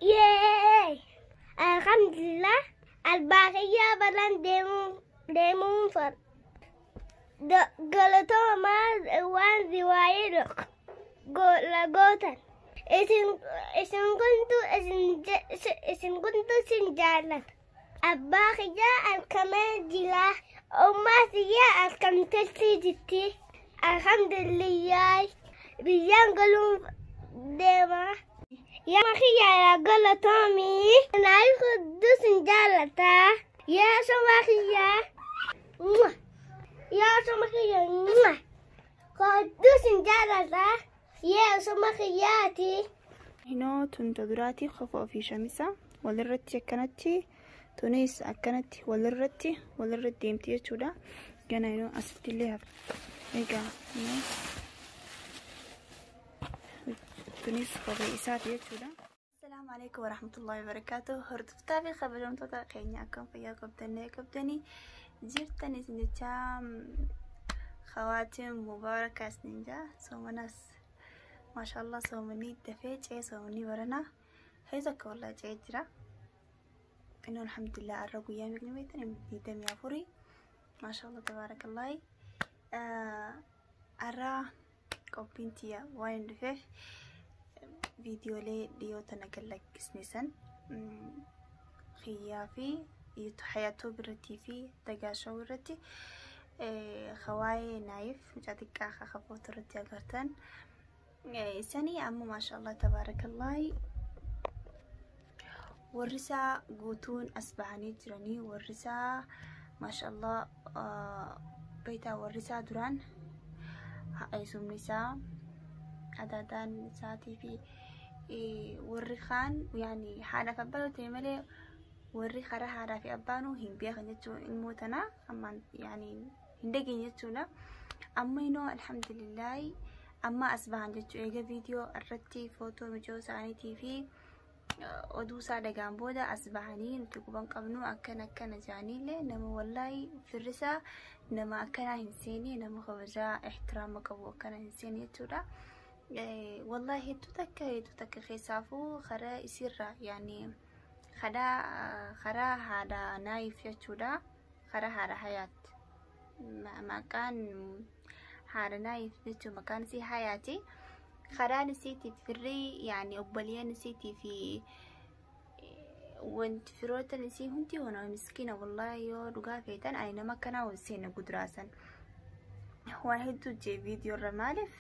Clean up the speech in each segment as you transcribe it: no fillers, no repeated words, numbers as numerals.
Yeey! Alhamdulillah abbaa kiyyaa balaan deemuun fedha. Galatoomaa waan riwaayee gootan. Isin kuntu sin jaallata. Abbaa kiyyaa alkamee jira. Ummaa kiyyaa alkamtetti jirti. Alhamdulillah biyyaan galuun deema. Yaa kiyyaa galatoomii. Naayif hedduu sin jaallata. Yaa soma kiyyaa. Yaa soma kiyyaa. Hedduu sin jaallata. Yaa soma kiyyaati. Hinoo tun ta duraati qofa ofii shamisa walirratti akkanatti tunis akkanatti walirratti deemti jechuudha. Gana hinoo asitti illee hafa. Egaa hinoo tunis kophee isaati jechuudha. Assalaamu alaikum warahmatullahi wabarakatuh. Hordoftaa fi kabajamtoota keenya akkam fayyaa qabdanii qabdanii jirtan isin jechaa khawaatiin mubaaraka isin jaa soomanas maashaallah soomanii dafee cee soomanii baranaa hee tokko wallaa cee jira. Inni alhamdulillah arra guyyaa meeqni beektan 24 maashaallah tabaarakallahi. Arra qophiin tiyya waan hin dhufeef viidiyoolee dhiyoo tana gallakkisne san xiyyaa fi hayatuu birattii fi dagaashoo irratti hawaayee naayif mucaa xiqqaa kakafoota irratti agartan. Sanii amma maashaallah tabaarakallahi warri isaa guutuun as bahanii jiranii warri isaa maashaallah beektaa warri isaa duraan eessumni isaa adaadaan isaatii fi warri kaan yaani haadhaaf abbaa yoo ta'e malee warri karaa haadhaa fi abbaanuu hin beekan jechuun ilmoo tanaa ammaan yaani hin dhageenye jechuudha. Amma inoo alhamdulillahi amma as bahan jechuu eega viidiyoo irratti footoo mijoo isaaniitii fi oduu isaa dhagaan booda as bahanii nuti quban qabnu akkana akkana jedhaniillee nama wallaahi firrisaa nama akkanaa hin seene nama kabajaa ixtiraama qabu akkana hin seene jechuudha. Wallaahi hedduu takka keessaafuu karaa isiirraa yaani karaa haadha naayif jechuudha. Karaa haadha hayaat maqaan haadha naayif jechuun maqaan isii hayaati. Karaan isiitiif firrii yaani obboleeyyan isiitii fi wanti firootan isii hundi wana miskiina wallaahi yoo dhugaa feetan ani nama akkanaa wal seena guduraasan. Waa hedduu jee viidiyoo irra maaliif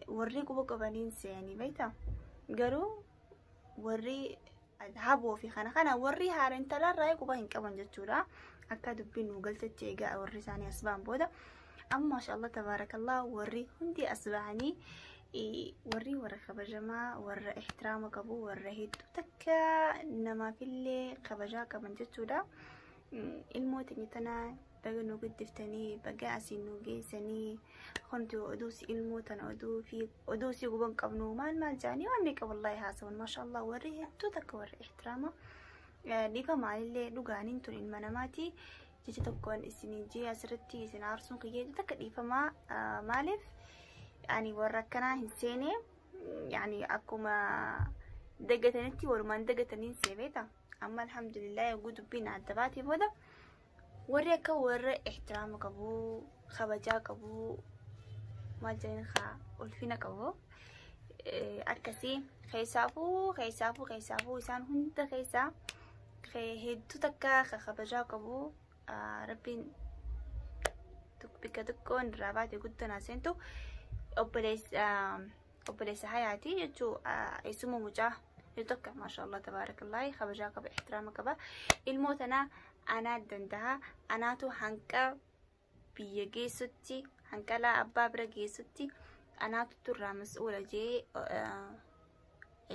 warri quba qabaniin seenanii beektaa garuu warri haboo fi kana kana warri haadha intalarraa quba hin qaban jechuudha. Akka dubbiin nu galtetti egaa warri isaanii as ba'an booda amma maashaallah tabaarakallah warri hundi as ba'anii warri warra kabajamaa warra ixtiraama qabu warra hedduu takka namaafillee kabajaa qaban jechuudha. Ilmoo teenya tana baga nu guddiftanii baga asiin nu geessanii wanti oduusi ilmoo tana oduu fi oduusi guban qabnu maal maal jedhanii waan meeqa wallaahi haasawan maashaallah warri hedduu takka warra ixtiraama. Dhiifa maalillee dhugaaniin tun ilma namaati. Jecha tokkoon isin jee asirratti isin aarsuun kiyyee takka dhiifamaa maaliif ani warra akkanaa hin seene yaani akkuma dagatanitti walumaan dagatanii hin seebeeta. Amma alhamdulillah yogguu dubbiin adda baatee booda warri akka warra ixtiraama qabu kabajaa qabu maal jedhani haa ulfina qabu akkasii keessaafuu isaan hunda keessaa hedduu takka kabajaa qabu rabbiin bikka xiqqoon irraa baate guddoo naa seentu obboleessa hayaati jechuu eessuma mucaa tokko maashaallah tabaarakallahi kabajaa qaba ixtiraama qaba ilmoo tanaa anaa danda'a anaatu hanqa biyya geessutti hanqalaa abbaa bira geessutti anaatu turraa mas'uula jee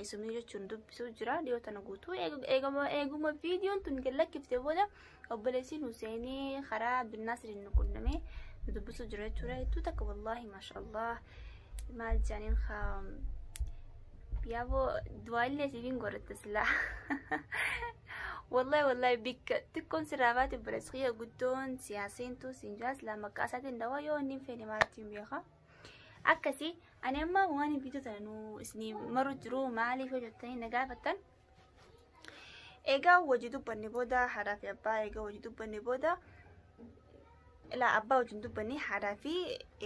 eessumni jechuun dubbisuu jira dhiyoo tana guutuu eeguma viidiyoon tun gallakkifte booda obboleessi nu seenee karaa Abdulnaasiriin nu qunnamee nu dubbisuu jira jechuudha hedduu takka wallaahi maashaallah maal jedhaniin haa yaaboo du'aallee siifin godhatte silaa wallahi wallahi bikka xiqqoon sirraa baate obboleessi kiyya guddoon siyaaseentu siin jaa silaa maqaa isaatiin dawaa yoo inni hin feene maaltiin beeka. Akkasii ani amma waan viidiyoo tana nu isinii maru jiru maaliif hojjettanii na gaafattan. Egaa hojii dubbanne booda haadhaa fi abbaa egaa hojii dubbanne booda ilaa abbaa wajjin dubbanne haadhaa fi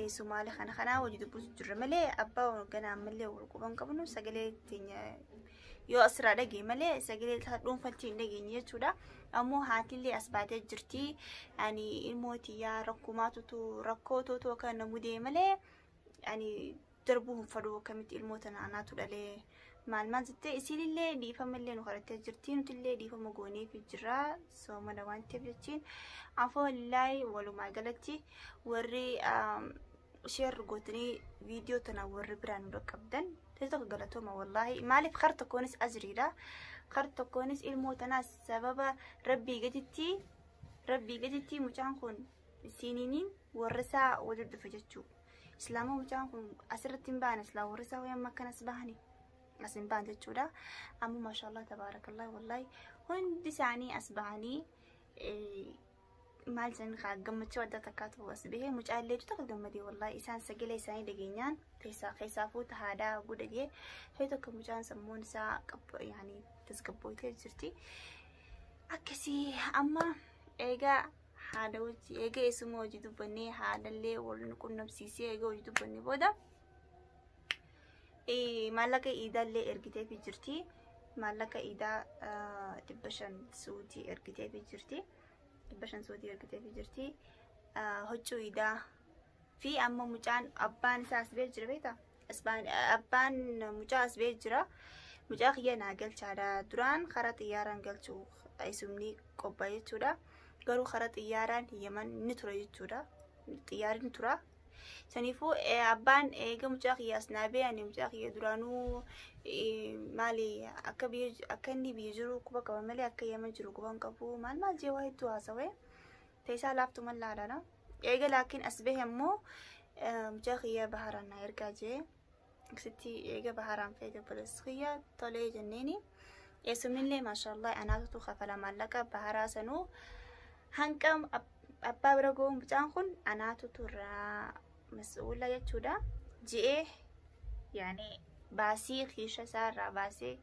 eessumaale kana kanaa hojii dubbisu jirra malee abbaa ganaa ammallee wal quban qabnu sagalee teenya yoo asirraa dhagee malee sagalee dhuunfatti hin dhageenye jechuudha. Ammoo haatillee as baatee jirti. Ani ilmootii rakkumaatutu rakkootutu akka na mudee malee ani darbuu hin fadhu akkamitti ilmoota naanaatu dhalee maal maal jettee isiinillee dhiifamallee nu kadhattee jirti nutillee dhiifama gooneef jirra soomana waan ta'eef jechiin afoo wallaahi walumaa galatti warri sheer gootanii viidiyoo tana warri biraan nu dhaqqabdan ta'e tokko galatooma wallaahi maaliif kar tokkoonis ajriidha kar tokkoonis ilmoo tanaas sababa rabbii gaditti mucaan kun isiiniin warra isaa waliin dhufe jechuu islaama mucaan kun asirratti hin baane islaama warra isaa wayii amma akkanas bahani as hin baan jechuudha. Amma maashaallah tabaarakallah wallaahi hundi isaanii as bahanii maal jedhan kaa gammachuu adda takkaatu as bahee mucaallee tokko gammadee wallaahi isaan sagalee isaanii dhageenyaan keessaa fuuta haadhaa gudhagee ta'e tokko mucaan sammuun isaa yaani tasgabbootee jirti. Akkasii amma eegaa haadha hojii eega eessuma hojii dubbannee haadhallee wal qunnamsiisee eega hojii dubbannee booda maallaqa iidaallee ergiteefii jirti. Maallaqa iidaa 500 suutii ergiteefii jirti. 500 suutii ergiteefii jirti. Huccuu iidaa fi amma mucaan abbaan isaa as ba'ee jira beektaa? Abbaan mucaa as ba'ee jira. Mucaa kiyya naa galchaadha. Duraan karaa xiyyaaraan galchuu eessumni qophaa'e jechuudha. Garuu karaa xiyyaaraan Yaman ni tura jechuudha. Xiyyaarri ni tura. Saniifuu abbaan eega mucaa kiyya as naa ba'e ani mucaa kiyya duraanuu maali akka akka inni biyya jiru quba qaba malee akka Yaman jiru quba hin qabu maal maal jee waa hedduu haasawee teessaa laaftu mallaadha. Eega laakiin as bahe immoo mucaa kiyya baharaan na ergaa jee akkasitti eega baharaan feete obboleessi kiyya tolee jenneeni. Eessumnillee maashaallah anaatutu kafala maallaqa baharaa sanuu hanqam abbaa bira ga'uun mucaan kun anaatutu irraa mas'uula jechuudha. Ji'ee yaani baasii kiisha isaa irraa baasee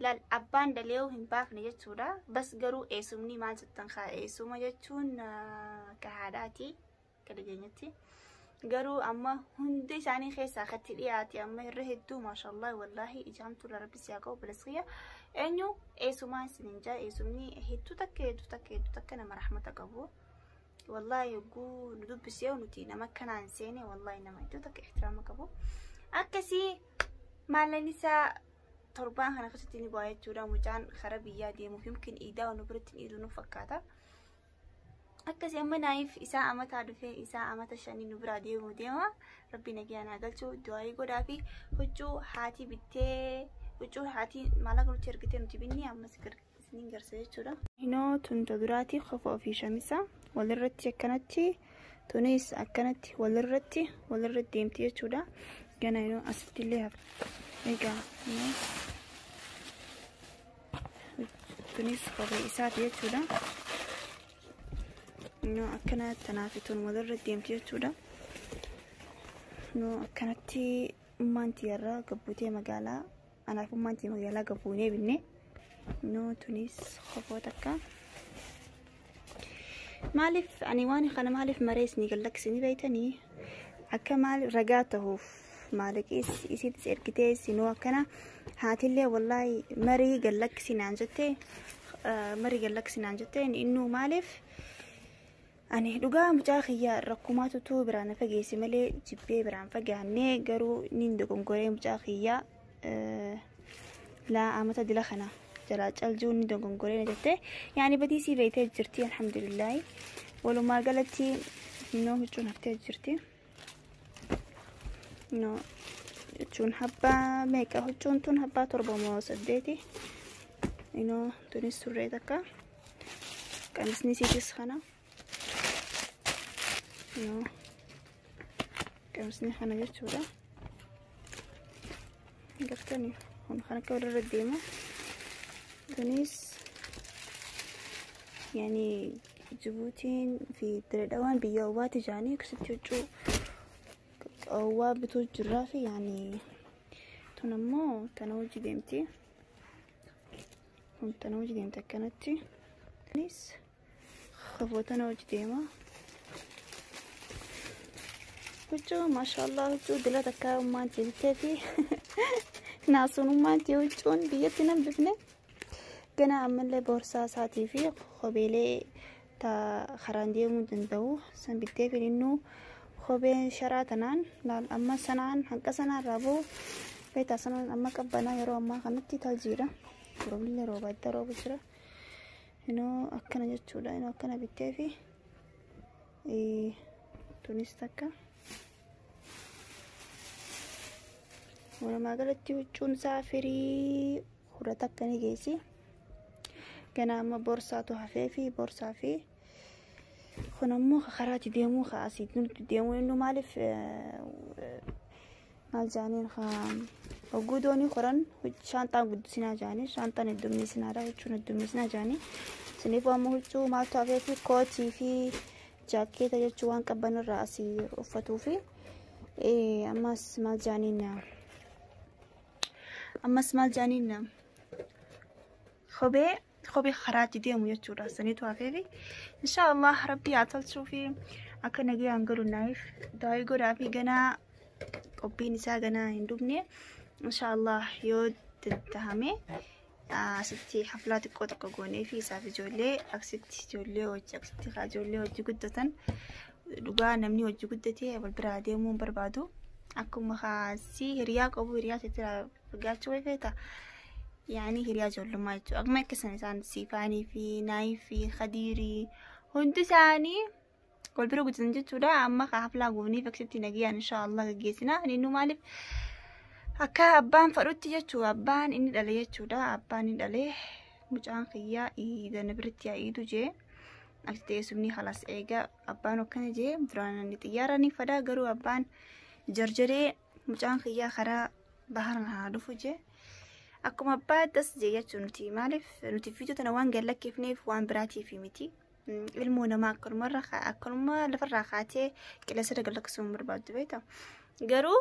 laal abbaan dalee'uu hin baafne jechuudha. Bas garuu eessumni maal jettan kaa eessuma jechuun akka haadhaati akka dhageenyatti. Garuu amma hundi isaanii keessaa akkatti dhiyaate amma irra hedduu maashaallah wallaahi ijaamtu irra rabbi siyaa qabu bilisiya eenyu eessumaa isiniin jaa eessumni hedduu takka hedduu takka hedduu takka nama rahmata qabu. Wallaahi yogguu nu dubbisee nuti nama akkanaan seene wallaahi nama hedduu takka ixtiraama qabu. Akkasii maallan isaa torbaan kana keessatti ni bu'aa jechuudha. Mucaan karaa biyyaa deemuuf yookiin iidaa nu biratti iiduu nu fakkaata. Akkasii amma naayif isaa amataa dhufee isaa amata shanii nu biraa deemuu deema. Rabbi nagaa naa galchuu du'aayii godhaa fi huccuu haati bittee huccuu haati maallaqa nuti ergitee nuti binni ammas isiniin garsa jechuudha. Hinoo tun duraati qofa ofii shamisa walirratti akkanatti tunis akkanatti walirratti walirratti deemti jechuudha. Gana hinoo asitti illee hafa. Egaa hinoo tunis kophee isaati jechuudha. No akkana tanaaf tun walirra deemti jechuudha. No akkanatti ummaantii irraa gabbutee magaalaa anaaf ummaantii magaalaa gabbuunee binne. No tunis kophoo takka. Maaliif ani waan kana maaliif marees ni gallaksini beeytanii akka maal ragaa ta'uuf maallaqis isiitis ergitee sinoo akkana haatillee wallaahi marii gallaksinaan jettee marii gallaksinaan jettee innuu maaliif ani dhugaa mucaa kiyya rakkumaatutu biraan fageesse malee jibbee biraan fagaannee garuu niin dogongoree mucaa kiyya laa amata dila kana jalaa caljuu ni dogongoree na jettee yaani badiisii beeytee jirti alhamdulillaahi walumaa galatti noo huccuun haftee jirti. No huccuun habbaa meeqa huccuun tun habbaa 7 moo 8 inoo tunis surree takka qamisni siitis kana. No qamisni kana jechuudha. Gartanii kun kana akka walirra deema. Tunis yaani Jibuutiin fi Diredhawaan biyya ho'aati jaanii akkasitti huccuu Waa bituu jirraa fi yaani tun ammoo tana hojii deemti. Kun tana hojii deemti akkanatti. Kunis kofoo tana hojii deema. Huccuu maashaallah huccuu dila takka ummaan jettee fi naasuun ummaan tee huccuun biyyatti nan bifne. Gana ammallee boorsaa isaatii fi kopheelee ta karaan deemuu danda'u san bittee fi innuu kopheen sharaa tanaan laal amma sanaan hanqa sanaan raabuu beektaa sanaan amma qabbanaa yeroo ammaa kanatti taljiidha. Roobni rooba adda roobu jira. Inoo akkana jechuudha. Inoo akkana bittee fi tunis takka. Walumaa galatti huccuun isaa firii kudha takka ni geessi. Gana amma boorsaatu hafee fi boorsaa fi kun ammoo karaatti deemuu asii nuti deemuu inni maaliif maal jaaniin hogguu doonii qoran shaanxaan guddisinaa jaanii shaanxaan heddummeessinaadha huccuun heddummeessinaa jaanii siniif ammoo huccuu maaltu hafee fi kootii fi jaakkeeta jechuu waan qabban irraa asii uffatuu fi ammas maal jaaniin ammas maal jaaniin kophee karaatti deemu jechuudha. Saniitu hafeefi inshaallah rabbi haa tolchuu fi akka nagayaan galu naaf daa'ii godhaa fi ganaa qophiin isaa ganaa hin dhumne inshaallah yoo dandahame asitti haflaa xiqqoo tokko goonee fi isaaf ijoollee akkasitti ijoollee hojii akkasitti haa ijoollee hojii guddatan dhugaa namni hojii guddatee wal biraa deemuu hin barbaadu akkuma haasii hiriyaa qabu hiriyaa sitti fagaachuu feeta. Yani hiriyaa ijoollummaa jechuudha. Akkuma akkasan isaan Siifaanii fi Naayii fi Khadiirii hundi isaanii wal bira guddatan jechuudha. Amma haflaa gooniif akkasitti nagayaan inshaallah gaggeessina. Inni maaliif akka abbaan fadhutti jechuudha. Abbaan inni dhale jechuudha. Abbaan inni dhale mucaan kiyyaa iidana biratti haa iidu jee. Akkasitti eessumni halas eega abbaan akkana jee duraan inni xiyyaara ni fadaa garuu abbaan jarjaree mucaan kiyyaa karaa bahara haa dhufu jee. Akkuma abbaa das jee jechuun nuti maaliif nuti viidiyoo tana waan gallakkeefneef waan biraatiif miti. Ilmoo namaa akkanuma lafarraa kaatee qilleensa galakkisuu hin barbaaddu beektaa. Garuu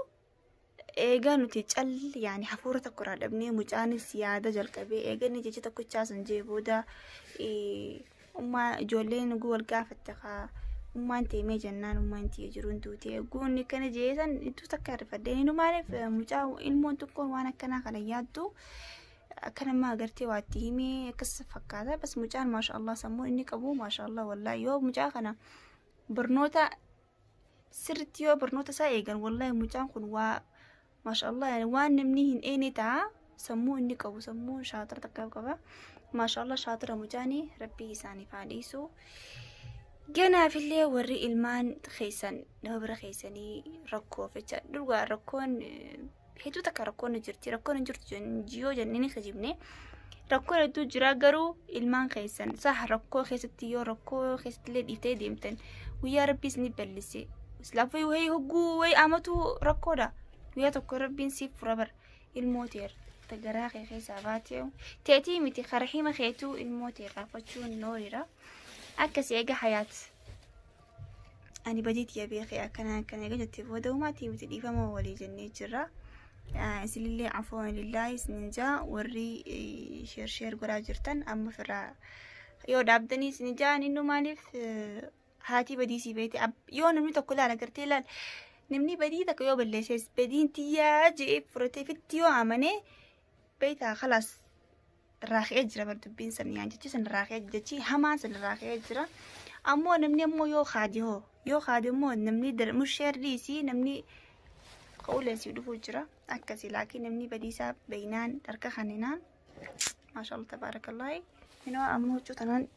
eegaa nuti cal yaani hafuura tokko irraa dhabnee mucaanis yaada jalqabee eega inni jecha tokkochaa san jee booda ummaa ijoolleen guu wal gaafatte haa ummaan teemee jennaan ummaan tiyya jiruun duutee guunni kana jee san ittuu takka hirrifadhee inni maaliif mucaa ilmoon tokkoon waan akkanaa kana yaaddu akka nama agartee waa itti himee akkas fakkaata. Bas mucaan maashaallah sammuu inni qabu maashaallah wallaahi yoo mucaa kana barnoota sirriitti yoo barnoota isaa eegan wallaahi mucaan kun waa maashaallah waan namni hin eene ta'a. Sammuu inni qabu sammuu shaatira takka qaba. Maashaallah shaatira mucaanii rabbii isaaniif haa dhiisu. Ganaafillee warri ilmaan keessan nama bira keessanii rakkoo jecha dhugaa rakkoon hedduu takka rakkoon jirti rakkoon hin jirtu yoo jennee ni kijibne rakkoon hedduu jira garuu ilmaan keessan saha rakkoo keessatti yoo rakkoo keessatti illee dhiiftee deemtan guyyaa rabbiis ni ballise islaafuu wayii hogguu wayii amatu rakkoodha guyyaa tokko rabbiin siif fura bara ilmoo teer garaa kee keessaa baatee teetii miti karahima keetuu ilmoo teer raafachuun nooriidha. Akkasii eega hayaat ani badiitti beekee akkana akkana eega jettee booda umaatii miti dhiifama walii jennee jirra. Isinillee afuwan lillaahi isinin jaa warri sheer sheer godhaa jirtan amma firraa yoo dhaabdanii isin jaa inni maaliif haatii badii sii beekte yoo namni tokko ilaala gartee ilaala namni badii takka yoo balleesses badiin tiyyaa je'ee fudhatee fitti yoo amane beektaa khalaas raakee jira bar dubbiin san yaan jechi san raakee jechi hamaan san raakee jira. Ammoo namni ammoo yoo kaadi hoo yoo kaadi immoo namni musheer dhiisii namni qawleen sii dhufuu jira akkasii laakiin namni badiisaa beeynaan harka kaninaan maashaallah tabaarakallahi. Inoo amma huccuu tanaan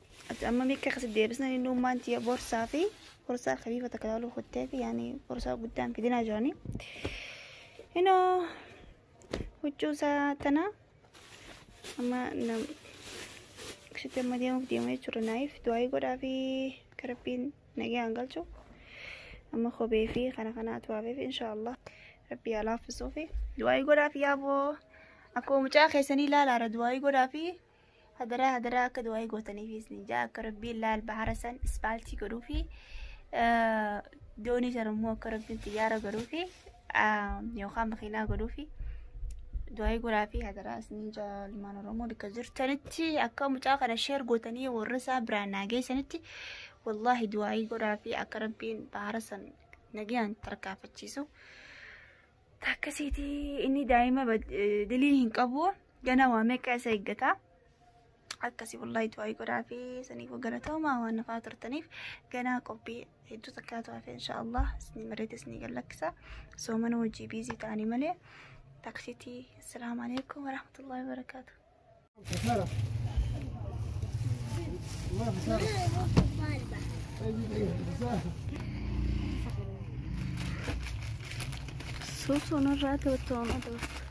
amma meeqa akkasi deebisna inni ummaan tiyya boorsaa fi boorsaa khafiifa takka laaluu kuttee fi yaani boorsaa guddaan fidinaa jiranii. Inoo huccuu isaa tana amma akkasitti amma deemuuf deema jechuudha naayif du'aayii godhaa fi karabbiin nagayaan galchu amma kophee fi kana kanaatu hafeef inshaallah rabbii haa laaffisuu fi du'aayii godhaa fi yaaboo akkuma mucaa keessanii ilaalaara du'aayii godhaa fi hadaraa hadaraa akka du'aayii gootaniif isin jaa akka rabbiin laal bahara san ispaaltii godhuu fi Doonii sana immoo akka rabbiin xiyyaara godhuufi yookaan makiinaa godhuufi du'aa godhaa fi hadaraa isinii jaalmaan Oromoo bakka jirtanitti akka mucaa kana sheer gootanii warra isaa biraan naa geessanitti wallaahi du'aa godhaa fi akka rabbiin bahara san nagayaan tarkaanfachiisu. Akkasiiti inni daa'ima dilii hin qabu gana waa meeqa isa eeggata. Akkasii wallaahi du'aa godhaa fi saniif galatoomaa waan nafaa turtaniif ganaa qophii hedduu takkaatu hafe inshaallah isinii mareeta isinii gallakkisa soomana hojii biizii ta'anii malee taksiitii. Assalaamu alaikum warahmatullahi wabarakaatu. Suusuun irraa taphattoon taphattu.